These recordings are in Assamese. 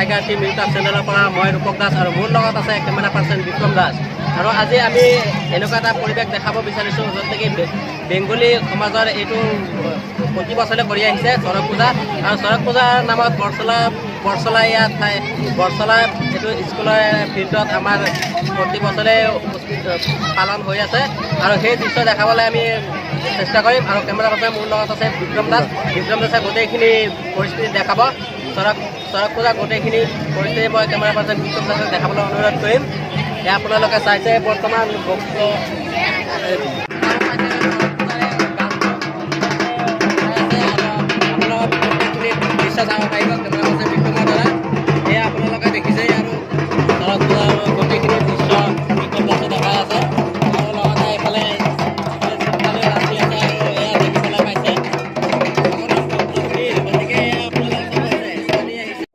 টাইগাৰ টিম ইউটিউব চেনেলৰ পৰা মই ৰূপক দাস আৰু মোৰ লগত আছে কেমেৰা পাৰ্চন বিক্ৰম দাস। আৰু আজি আমি এনেকুৱা এটা পৰিৱেশ দেখাব বিচাৰিছোঁ, য'ত নেকি বেংগলী সমাজৰ এইটো প্ৰতি বছৰে কৰি আহিছে চৰক পূজা। আৰু চৰক পূজাৰ নামত বৰচলা ইয়াত ঠাই বৰচলা এইটো স্কুলৰ ফিল্ডত আমাৰ প্ৰতি বছৰে পালন হৈ আছে। আৰু সেই দৃশ্য দেখাবলৈ আমি চেষ্টা কৰিম। আৰু কেমেৰা পাৰ্চন মোৰ লগত আছে বিক্ৰম দাস। বিক্ৰম দাসে গোটেইখিনি পৰিস্থিতি দেখাব। চৰক পূজা গোটেইখিনি পৰিস্থিতি মই কেমেৰা পাৰ্চন বিক্ৰম দাসক দেখাবলৈ অনুৰোধ কৰিম। এয়া আপোনালোকে চাইছে বৰ্তমান ভক্ত আপোনালোকে গোটেইখিনি দৃশ্য চাব পাৰিব কেমেৰা পাৰ্চন বিক্ৰমৰ দ্বাৰা। এয়া আপোনালোকে দেখিছে আৰু চৰক পূজাৰ গোটেইখিনি দৃশ্য বিক্ৰম দাসে দেখাই আছে। আৰু লগতে এইফালে এইফালে নাচি আছে আৰু এয়া দেখিবলৈ পাইছে সকলো ভক্তৰ ভিৰ। গতিকে এয়া আপোনালোকে চাব আছে, চলি আহিছে।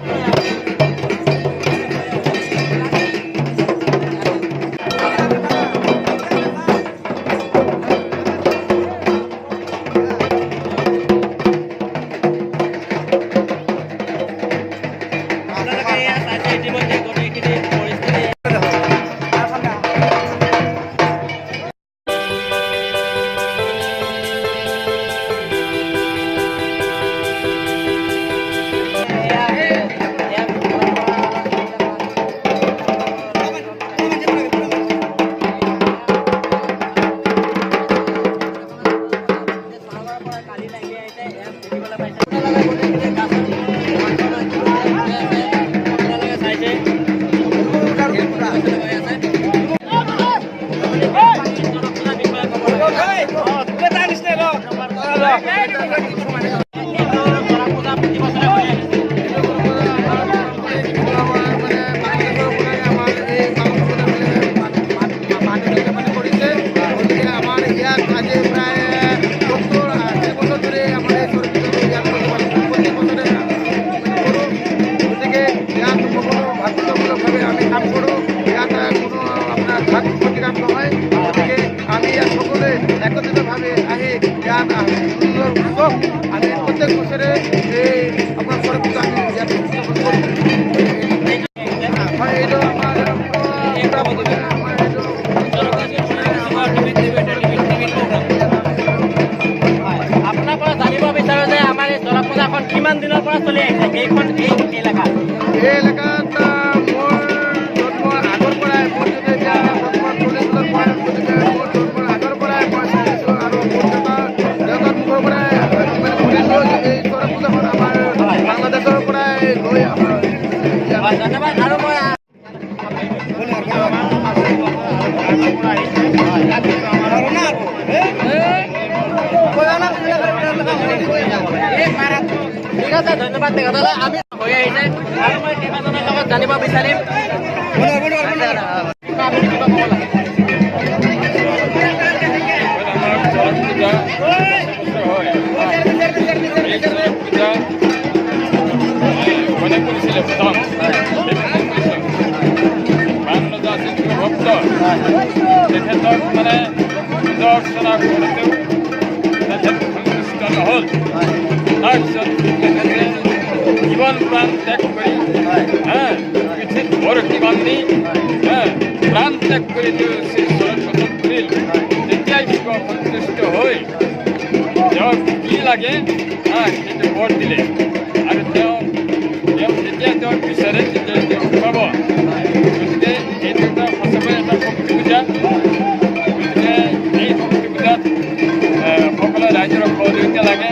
আপোনালোকে এয়া চাইছে ইতিমধ্যে গোটেইখিনি পৰিস্থিতি। এয়া পাহাৰৰ পৰা কালি লাগি আহিছে, এয়া দেখিবলৈ পাইছে আপোনালোকে। গোটেইখিনি গাছত আপোনালোকে চাইছে হৈ আছে। চৰক পূজাৰ বিষয়ে ক'ব লাগে। এইটো চৰক পূজা প্ৰতি বছৰে হৈ আহিছে। মানে বাংলাদেশৰ পৰাই আমাৰ এই মানে কৰিছে। গতিকে আমাৰ ইয়াত আজি প্ৰায় 70-80 বছৰ ধৰি আমাৰ এই চৰক পূজাটো ইয়াত প্ৰতি বছৰে মানে কৰোঁ। গতিকে ইয়াত সকলো ভাতৃত্বমূলকভাৱে আমি কাম কৰোঁ। ইয়াত কোনো আপোনাৰ ঘাত প্ৰতিঘাত নহয়। গতিকে আমি ইয়াত সকলোৱে একত্ৰিতভাৱে আহি ইয়াত সুন্দৰ উৎসৱ আমি প্ৰত্যেক বছৰে এই আপোনাৰ চৰক পূজা আমি ইয়াত উদযাপন কৰোঁ। হয়, এইটো আমাৰ আমাৰ এইটো হয়, আপোনাৰ পৰা জানিব বিচাৰো যে আমাৰ এই চৰক পূজাখন কিমান দিনৰ পৰা চলি আহিছে এইখন এই এলেকাত? এই এলেকাত মোৰ জন্মৰ আগৰ পৰাই, মোৰ যদি এতিয়া বৰ্তমান 40 বছৰ বয়স, গতিকে মোৰ জন্মৰ আগৰ পৰাই মই চাইছোঁ আৰু মোৰ দেউতাৰ মুখৰ পৰাই মানে শুনিছোঁ যে এই চৰক পূজাখন আমাৰ বাংলাদেশৰ পৰাই লৈ আমাৰ ইয়াত। হয়, ধন্যবাদ। আৰু মই ঠিক আছে, ধন্যবাদ তেখেতলৈ। আমি হৈ আহিছে আৰু মই কেইবাজনৰ লগত জানিব বিচাৰিম। আপুনি কিবা ক'ব লাগে? আমাৰ চৰক পূজা হয়। এই চৰক পূজা কোনে কৰিছিলে প্ৰথম? এই প্ৰথম কৰিছিলে বান ৰজা আছিল শিৱভক্ত। তেখেতক মানে পূজা অৰ্চনা কৰোঁতেও তেখেত সন্তুষ্ট নহ'ল। তাৰপিছত তেখেতে জীৱন প্ৰাণ ত্যাগ কৰি, হা, পিঠিত বৰশী বান্ধি, হা, প্ৰাণ ত্যাগ কৰি তেওঁ শ্ৰী চৰক গছত পৰিল। তেতিয়াই শিৱ সন্তুষ্ট হৈ তেওঁক কি লাগে, হা, সেইটো বৰ দিলে। আৰু তেওঁ যেতিয়া তেওঁক বিচাৰে, তেতিয়া তেওঁক পাব। গতিকে এইটো এটা সঁচাকৈ এটা শক্তি পূজা। গতিকে এই শক্তি পূজাত সকলো ৰাইজৰ সহযোগিতা লাগে।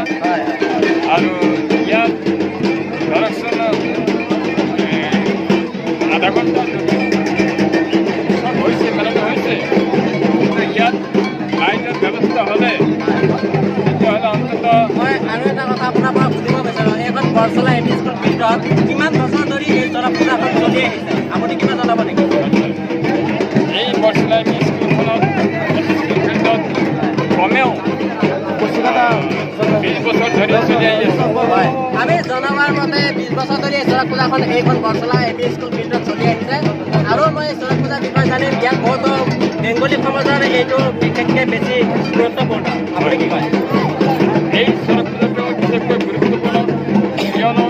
আৰু ইয়াত ধৰকচোন আধা ঘণ্টা চব হৈছে, মেলাটো হৈছে। কিন্তু ইয়াত লাইটৰ ব্যৱস্থা হ'লে তেতিয়াহ'লে অন্ততঃ মই আৰু এটা কথা আপোনাৰ পৰা সুধিব বিচাৰোঁ, এইখন বৰচলা এম ই স্কুল ফিল্ডত কিমান বছৰ ধৰি এই চৰক পূজাখন চলি আহিছে, আপুনি কিবা জনাব নেকি? এই বৰচলা এম ই স্কুলখনত, স্কুল ফিল্ডত কমেও 20 বছৰ ধৰি চলি আহি আছে। হয়, আমি জনাবৰ মতে 20 বছৰ ধৰি এই চৰক পূজাখন এইখন বৰচলা এম ই স্কুল ফিল্ডত চলি আহিছে। আৰু মই এই চৰক পূজাৰ বিষয়ে জানিম। ইয়াত বহুতো বেংগলী সমাজৰ এইটো বিশেষকৈ বেছি গুৰুত্বপূৰ্ণ, আপুনি কি কয়? এই চৰক পূজাটো বিশেষকৈ গুৰুত্বপূৰ্ণ, কিয়নো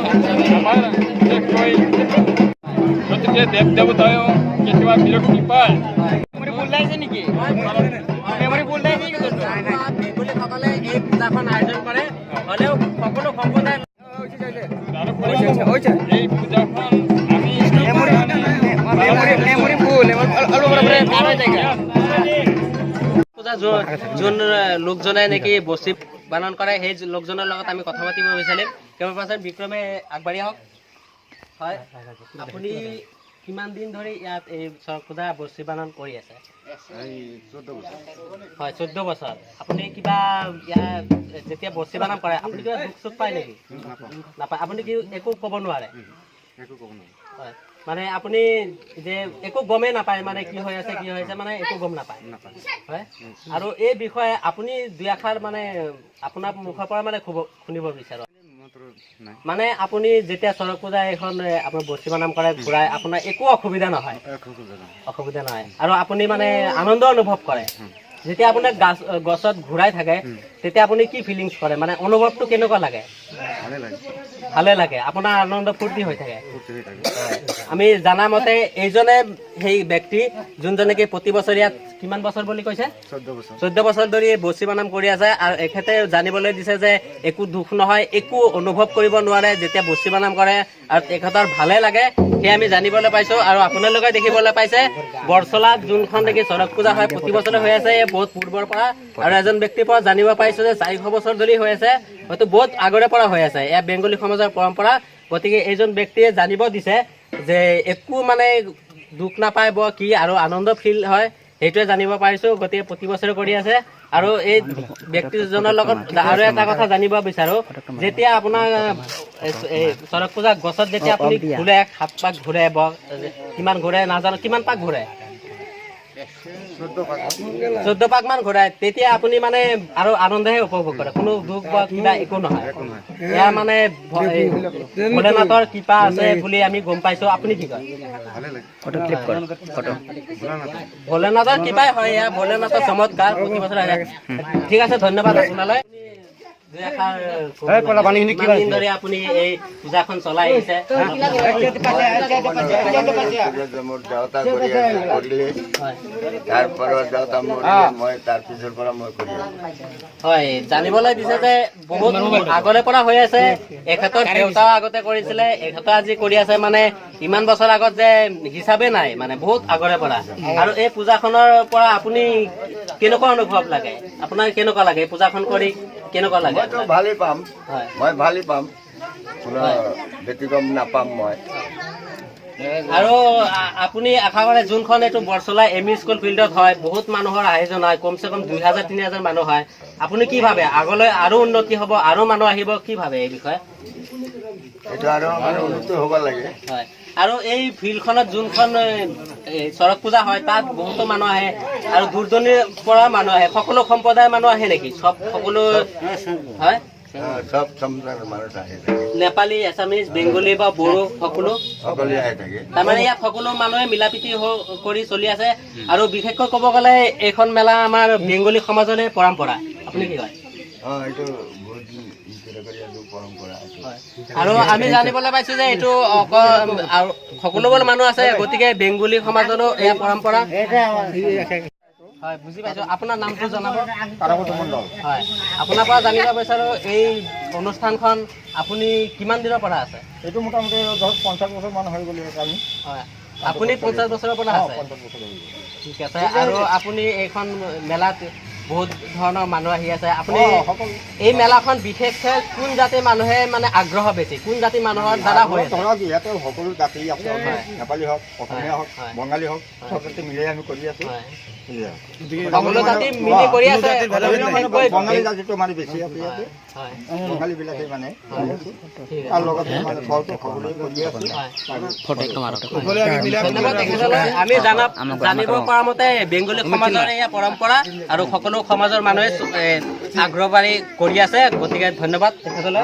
আমাৰ বিশেষকৈ গতিকে দেৱ দেৱতায়ো কেতিয়াবা বিৰক্তি পায়। বেংগলীসকলে এই পূজাখন আয়োজন কৰে, হ'লেও সকলো সম্প্ৰদায় তাৰোপৰি এই পূজাখন আমি পূজা যোন লোকজনে নেকি বস্তি পালন কৰে, সেই লোকজনৰ লগত আমি কথা পাতিব বিচাৰিম। কেমেৰা পাৰ্চন বিক্ৰমে আগবাঢ়ি আহক। হয়, আপুনি কিমান দিন ধৰি ইয়াত এই চৰক পূজা বস্তি পালন কৰি আছে? হয়, 14 বছৰ। আপুনি কিবা ইয়াত যেতিয়া বস্তি পালন কৰে, আপুনি কিবা দুখ চুখ পায় নেকি? নাপায়। আপুনি কি একো ক'ব নোৱাৰে? হয়, মানে আপুনি যে একো গমেই নাপায়, মানে কি হৈ আছে কি হৈ আছে, মানে একো গম নাপায়। হয়, আৰু এই বিষয়ে আপুনি দুই আষাৰ মানে আপোনাৰ মুখৰ পৰা মানে শুনিব বিচাৰো। মানে আপুনি যেতিয়া চৰক পূজা এইখন আপোনাৰ বস্তি বানাম কৰে, ঘূৰাই, আপোনাৰ একো অসুবিধা নহয়? অসুবিধা নহয়। আৰু আপুনি মানে আনন্দ অনুভৱ কৰে। যেতিয়া আপোনাৰ গছত ঘূৰাই থাকে, তেতিয়া আপুনি কি ফিলিংছ কৰে, মানে অনুভৱটো কেনেকুৱা লাগে? ভালে লাগে। আপোনাৰ আনন্দ ফূৰ্তি হৈ থাকে। আমি জানা মতে এইজনে সেই ব্যক্তি যোনজনে কি প্ৰতি বছৰ ইয়াত, কিমান বছৰ বুলি কৈছে? 14 বছৰ ধৰি এই বস্তি বানাম কৰি আছে। আৰু এখেতে জানিবলৈ দিছে যে একো দুখ নহয়, একো অনুভৱ কৰিব নোৱাৰে যেতিয়া বস্তি বানাম কৰে আৰু তেখেতৰ ভালে লাগে। সেয়া আমি জানিবলৈ পাইছো আৰু আপোনালোকে দেখিবলৈ পাইছে, বৰচলাত যোনখন নেকি চৰক পূজা হয়, প্ৰতি বছৰে হৈ আছে এই বহুত পূৰ্বৰ পৰা। আৰু এজন ব্যক্তিৰ পৰা জানিব পাৰিছো যে 400 বছৰ ধৰি হৈ আছে, হয়তো বহুত আগৰে পৰা হৈ আছে। এয়া বেংগলী সমাজৰ পৰম্পৰা। গতিকে এইজন ব্যক্তিয়ে জানিব দিছে যে একো মানে দুখ নাপায় ব কি আৰু আনন্দ ফিল হয়, সেইটোৱে জানিব পাৰিছো। গতিকে প্ৰতি বছৰে কৰি আছে। আৰু এই ব্যক্তিজনৰ লগত আৰু এটা কথা জানিব বিচাৰো, যেতিয়া আপোনাৰ এই চৰক পূজা গছত যেতিয়া আপুনি ঘূৰে, সাত পাক ঘূৰে, কিমান ঘূৰে নাজানো, কিমান পাক ঘূৰে? 14 পাক মান ঘূৰাই। তেতিয়া আপুনি মানে আৰু আনন্দহে উপভোগ কৰে, কোনো দুখ বা কিবা একো নহয়। এয়া মানে এই ভোলেনাথৰ কৃপা আছে বুলি আমি গম পাইছো। আপুনি কি কয়? ভোলেনাথৰ কৃপাই হয়, এয়া ভোলেনাথৰ চমৎকাৰ প্ৰতি বছৰে আহে। ঠিক আছে, ধন্যবাদ আপোনালৈ। দুই এষাৰ ক'ব লাগে। কিমান দিন ধৰি আপুনি এই পূজাখন চলাই আহিছে? মোৰ দেউতা কৰি আছে, কৰিলে। তাৰ পৰা দেউতা মৰিলে, মই তাৰ পিছৰ পৰা মই কৰি আছো। হয়, জানিবলৈ দিছে যে বহুত আগৰে পৰা হৈ আছে। এখেতৰ দেউতাও আগতে কৰিছিলে, এখেতৰ আজি কৰি আছে। মানে ইমান বছৰ আগত যে হিচাপে নাই, মানে বহুত আগৰে পৰা। আৰু এই পূজাখনৰ পৰা আপুনি কেনেকুৱা অনুভৱ লাগে? আপোনাৰ কেনেকুৱা লাগে এই পূজাখন কৰি, কেনেকুৱা লাগে? মইতো ভালেই পাম। মই ভালেই পাম, কোনো ব্যতিক্ৰম নাপাম মই। আৰু আপুনি আশা কৰে যোনখন এইটো বৰচলা এম ই স্কুল ফিল্ডত হয়, বহুত মানুহৰ আয়োজন হয়, কমচে কম 2000 3000 মানুহ হয়। আপুনি কি ভাবে, আগলৈ আৰু উন্নতি হ'ব, আৰু মানুহ আহিব, কি ভাবে এই বিষয়ে? এইটো আৰু মানে উন্নতি হ'ব লাগে। হয়, আৰু এই ফিল্ডখনত যোনখন এই চৰক পূজা হয়, তাত বহুতো মানুহ আহে আৰু দূৰ দূৰণিৰ পৰা মানুহ আহে। সকলো সম্প্ৰদায়ৰ মানুহ আহে নেকি? চব সকলো হয়? চব সম্প্ৰদায়ৰ মানুহ আহি থাকে। নেপালী, এছামিজ, বেংগলী বা বড়ো সকলো? সকলোৱে আহি থাকে। তাৰমানে ইয়াত সকলো মানুহে মিলা প্ৰীতি কৰি চলি আছে। আৰু বিশেষকৈ ক'ব গ'লে এইখন মেলা আমাৰ বেংগলী সমাজৰে পৰম্পৰা। আপুনি কি কয়? এইটো বহুত ই কৰি কৰি এইটো পৰম্পৰা এইটো। আৰু আমি জানিবলৈ পাইছো যে এইটো অকল আৰু সকলোবোৰ মানুহ আছে, গতিকে বেংগলী সমাজৰো এয়া পৰম্পৰা হয়। বুজি পাইছো। আপোনাৰ নামটো জনাব? হয়, আপোনাৰ পৰা জানিব বিচাৰো, এই অনুষ্ঠানখন আপুনি কিমান দিনৰ পৰা আছে? এইটো মোটামুটি ধৰক 50 বছৰ মান হৈ গ'ল আমি। হয়, আপুনি 50 বছৰৰ পৰা আছে। 50 বছৰ হৈ গ'ল। ঠিক আছে। আৰু আপুনি এইখন মেলাত বহুত ধৰণৰ মানুহ আহি আছে, আপুনি সকলো। এই মেলাখন বিশেষকৈ কোন জাতিৰ মানুহে মানে আগ্ৰহ বেছি, কোন জাতিৰ মানুহৰ দ্বাৰা হৈ আছে? ধৰক ইয়াতে সকলো জাতি আছে, নেপালী হওক, অসমীয়া হওক, বঙালী হওক, চব জাতি মিলাই আমি কৰি আছো। সকলো জাতি মিলি কৰি আছে। বিশেষকৈ বঙালী জাতিটো মানে বেছি আছে ইয়াতে। বঙালী বিলাকে মানে কৰি আছো। তাৰ লগতে মানে চলটো সকলোৱে কৰি আছো। ধন্যবাদ তেখেতলৈ। আমি জানিব পৰা মতে বেংগলী সমাজৰ এয়া পৰম্পৰা আৰু সকলো সমাজৰ মানুহে আগ্ৰহ বাঢ়ি কৰি আছে। গতিকে ধন্যবাদ তেখেতলৈ।